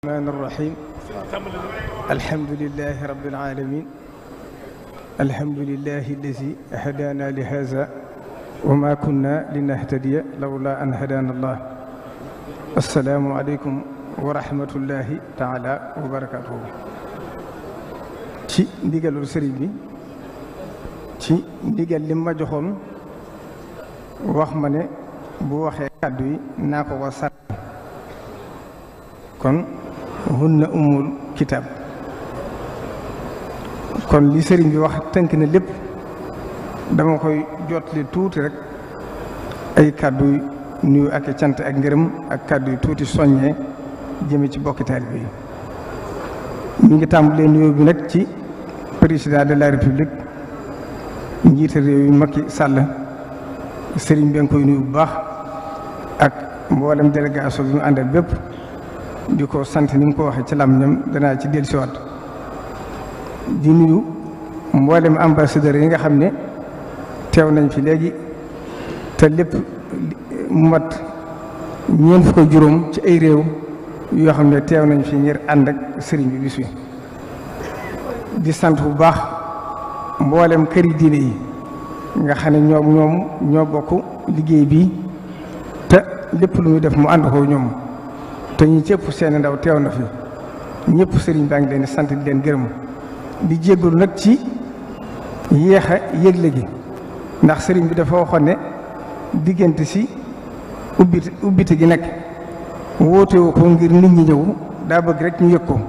الرحمن الرحيم الحمد لله رب العالمين الحمد لله الذي هدانا لهذا وما كنا لنهتدي لولا أن هدانا الله السلام عليكم ورحمة الله تعالى وبركاته ci ndigalul sëriñ bi ci ndigal li ma joxoon wax ma ne bu waxee kàddu yi naa ko wax sànni kon hunna ummul kitaab kon li sëriñ bi wax tënk na lépp dama koy jottali tuuti rek ay kàddu yu nuyu ak cant ak ngërëm ak kàddu yu tuuti soññee jëme ci bokki taalibe yi mi ngi tàmbalee nuyoo bi nag ci président de la république njiite réew yi Macky Sall sëriñ bi nga koy nuyu bu baax ak mboolem délégation bi mu àndal bépp di ko sant ni mu ko waxee ci làmmiñam danaa ci dellusiwaat di nuyu mboolem ambassadeur yi nga xam ne teew nañ fi léegi te lépp mu mat ñeent fukk ak juróom ci ay réew yoo xam ne teew nañ fi ngir ànd ak sëriñ bi bis bi di sant bu baax mboolem këri diine yi nga xam ne ñoom ñoo bokk liggéey bi te lépp lu muy def mu ànd ko ñoom te ñi cëpp seen ndaw teew na fi ñëpp sëriñ baa ngi leen di sant di leen gërëm di jéggalu nag ci yéex a yëgle gi ndax sëriñ bi dafa waxoon ne diggante si ubbite gi nekk wootewu ko ngir nit ñi ñëw daa bëgg rek ñu yëg ko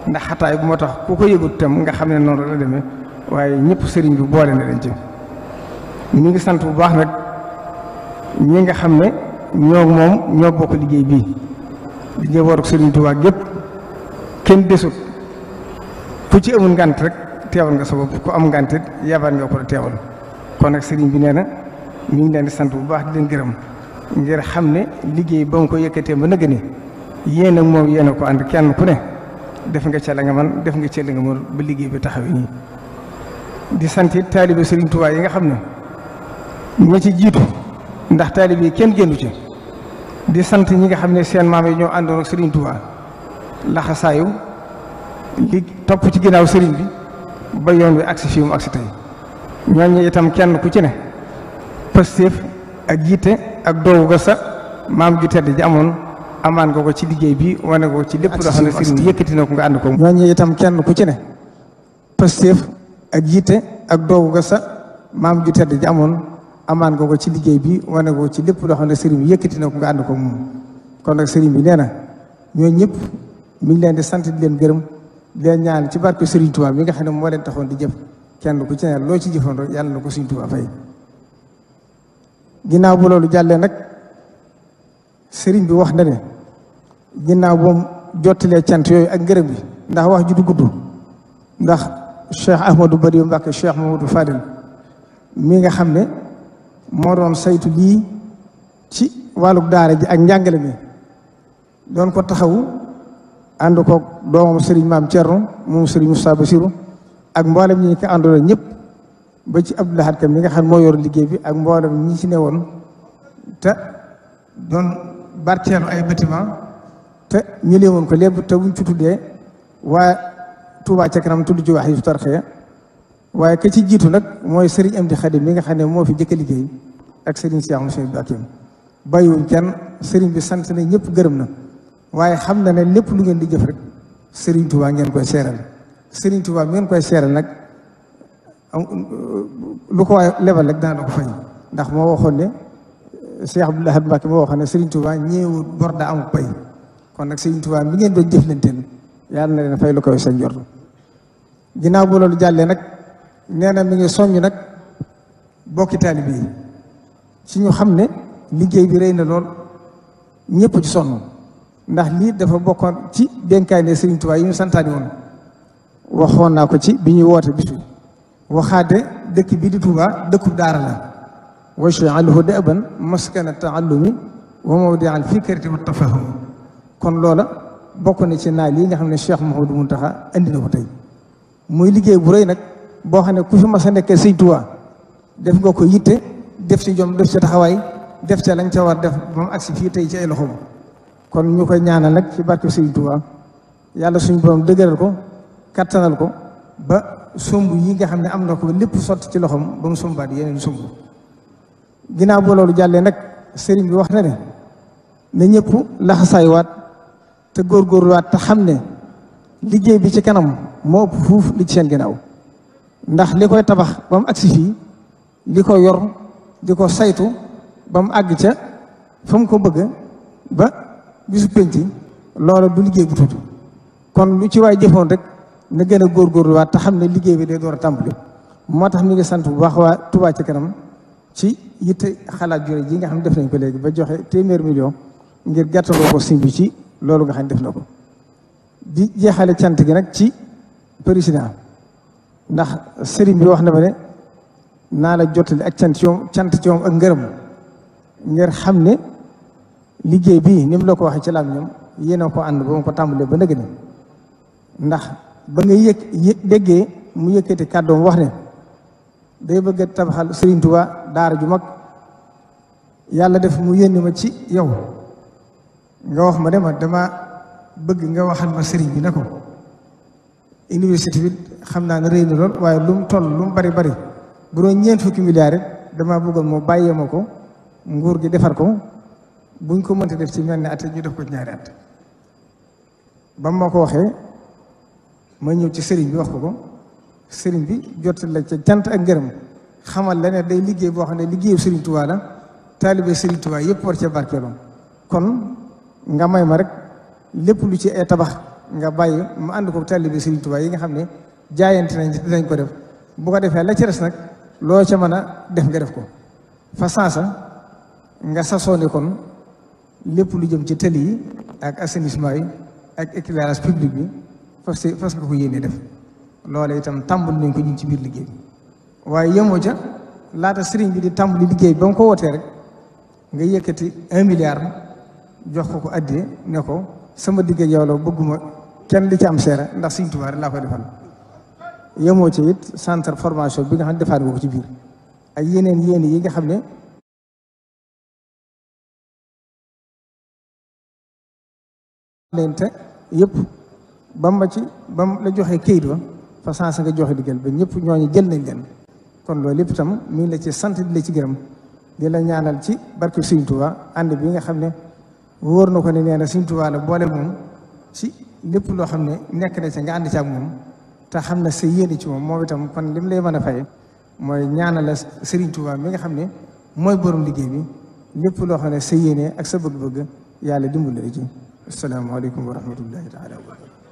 ndax xataay bu moo tax ku ko yëgut tam nga xam ne noonu la demee waaye ñëpp sëriñ bi boole na leen ci ñu ngi sant bu baax nag ñi nga xam ne ñoo bokk liggéey bii di njabootu sëriñ Tuubaa gépp kenn desut ku ci amul ngant rek teewal nga sa bopp ku am ngantit yabaan nga ko teewal kon nag sëriñ bi nee na ñu ngi leen di sant bu baax di leen gërëm ngir xam ne liggéey ba nga ko yëkkatee ba nëgg ni yéen ak moom yéen a ko ànd kenn ku ne def nga ca la nga man def nga ca la nga mën ba liggéey bi taxawee nii di sant it taalibe sëriñ Tuubaa yi nga xam ne ña ci jiitu ndax taalibe yi kenn génnu ci di sant ñi nga xam ne seen maam yi ñoo àndoon ak sëriñ Tuubaa laxasaayu li topp ci ginnaaw sëriñ bi ba yoon wi agsi fii mu agsi tey ñooñu itam kenn ku ci ne pëstéef ak jiite ak doogu ga sa maam ju tedd ji amoon amaan nga ko ci liggéey bi wane ko ci lépp loo xam ne sëriñ bi yëkkati na ko nga ànd ko ñooñu itam kenn ku ci ne pëstéef ak jiite ak doogu ga sa maam ju tedd ji amoon amaan nga ko ci liggéey bi wane ko ci lépp loo xam ne sëriñ bi yëkkati na ko nga ànd ko moom kon nag sëriñ bi nee na ñooñu ñëpp mi ngi leen di sant di leen gërëm di leen ñaan ci barke sëriñ Tuubaa mi nga xam ne moo leen taxoon di jëf kenn ku ci ne loo ci jëfoon rek yàlla na ko sëriñ Tuubaa fay ginnaaw bu loolu jàllee nag sëriñ bi wax na ne ginnaaw boom jottalee cant yooyu ak ngërëm bi ndax wax ju du gudd ndax Cheikh Ahmadou Bari Mbacke Cheikh Mamadou Fadil mi nga xam ne moo doon saytu lii ci wàlluk daara ji ak njàngale mi doon ko taxawu ànd ko doomam sëriñ maam Thierno moom sëriñ Moussa Bassirou ak mboolem ñi ko àndoon ñëpp ba ci Abdou Lahad Kam mi nga xam moo yor liggéey bi ak mboolem ñi ci newoon te doon barkeelu ay bâtiment te ñu leewoon ko lépp te buñ ci tuddee waaye Touba ca kanam tudd ci wax yi tarxee waaye ka ci jiitu nag mooy sëriñ Amdi Xadim mi nga xam ne moo fi jëkk liggéey ak sëriñ Cheikh Moussa Bakim bàyyiwuñ kenn sëriñ bi sant na ñëpp gërëm na waaye xam na ne lépp lu ngeen di jëf rek sëriñ Touba ngeen koy seeral sëriñ Touba ngeen koy seeral nag lu ko waay lebal rek dana ko fay ndax moo waxoon ne Cheikh Abdou Lahad Mbacké moo waxoon ne sëriñ Touba ñeewut bor daa amul pay kon nag sëriñ Touba mi ngeen doon jëflanteel yàlla na leen fay lu koy sa njort ginnaaw bu loolu jàllee nag nee na mi ngi soññ nag bokki taalibe yi ci ñu xam ne liggéey bi rëy na lool ñëpp ci sonn ndax lii dafa bokkoon ci dénkaane sëriñ Touba yi ñu santaani woon waxoon naa ko ci bi ñuy woote bis bi waxaate dëkk bi di Touba dëkkub daara la waj'alhu da'ban maskana ta'allumi wa mawdi'a al-fikrati wa tafahum kon loola bokk na ci naal yi nga xam ne Cheikh Mouhamadou Mountakha andi na ko tey muy liggéey bu rëy nag boo xam ne ku fi mas a nekkee sëñ Touba def nga ko yitte def ci jom def ci taxawaay def ca lañ ca war def ba mu agsi fii tey ci ay loxoom kon ñu koy ñaanal nag ci barke Sëriñ Tuubaa yàlla suñu borom dëgëral ko kattanal ko ba somb yi nga xam ne am na ko lépp sotti ci loxoom ba mu sombaat yeneen somb ginnaaw boo loolu jàllee nag sëriñ bi wax na ne na ñëpp laxasaaywaat te góorgóorluwaat te xam ne liggéey bi ci kanam moo ëpp fuuf li ci seen ginnaaw ndax li koy tabax ba mu agsi fii li ko yor di ko saytu ba mu àgg ca fa mu ko bëgg ba bisu penc loola du liggéey bu tuuti kon lu ci waay jëfoon rek na gën a góorgóorluwaat te xam ne liggéey bi day door a tàmbali moo tax mi ngi sant bu baax waa Touba ci kanam ci yitte xalaat jure ji nga xam ne def nañ ko léegi ba joxe téeméer million ngir gàttaloo ko sim bi ci loolu nga xam ne def na ko di jeexale cant gi nag ci président ndax sëriñ bi wax na ma ne naa la jottali ak cant ci moom ak ngërëm ngir xam ne liggéey bii ni mu la ko waxee ci laam ñoom yéen a ko ànd ba mu ko tàmbalee ba nëgg ni ndax ba nga déggee mu yëkkati kàddoom wax ne day bëgg a tabaxal Sëriñ Tuubaa daara ju mag yàlla def mu yónni ma ci yow nga wax ma ne ma dama bëgg nga waxal ma sëriñ bi ne ko université bi xam naa ne rëy na lool waaye lu mu toll lu mu bari bari bu doon ñeent fukki milliards rek damaa bëggoon moo bàyyee ma ko nguur gi defar ko buñ ko mënta def ci mel ne at ñu def ko ci ñaari at ba ma ko waxee ma ñëw ci sëriñ bi wax ko sëriñ bi jot la ca cant ak ngërëm xamal la ne day liggéey boo xam ne liggéeyu Sëriñ Tuubaa la taalibe Sëriñ Tuubaa yëpp war cee barkeeloo kon nga may ma rek lépp lu ci ay tabax nga bàyyi mu ànd ko taalibe Sëriñ Tuubaa yi nga xam ne jaayante nañ dinañ ko def bu ko defee la ci des nag loo ca mën a def nga def ko fa sansa nga sasooni kon lépp lu jëm ci tëli yi ak assainissement yi ak éclairage public bi fas nga ko yéene def loolee itam tàmbali nañ ko ñu ci biir liggéey waaye yemoo ca laata sëriñ bi di tàmbali liggéey ba mu ko wootee rek nga yëkkati 1 milliard jox ko addee ne ko sama digg yow la bëgguma kenn di ci am seera ndax Sëriñ Tuubaa laa koy defal yemoo ca it centre formation bi nga xam ne defaat nga ko ci biir ak yeneen yi nga xam ne leen te yëpp ba mu la joxee kayit ba fa sens nga joxe diggal ba ñëpp ñooñu jël nañ leen kon loolu lépp itam mi ngi la ci sant di la ci gërëm di la ñaanal ci barke Sëriñ Tuubaa ànd bi nga xam ne wóor na ko ne nee na Sëriñ Tuubaa la boole moom ci lépp loo xam ne nekk na ci nga ànd ci ak moom te xam ne sa yéene ci moom itam kon lim lay mën a fay mooy ñaanal la Sëriñ Tuubaa mi nga xam ne mooy borom liggéey bi lépp loo xam ne sa yéene ak sa bëgg-bëgg yàlla dimbali la ci. asalaamaaleykum wa rahmatullahi taala wa barakatuh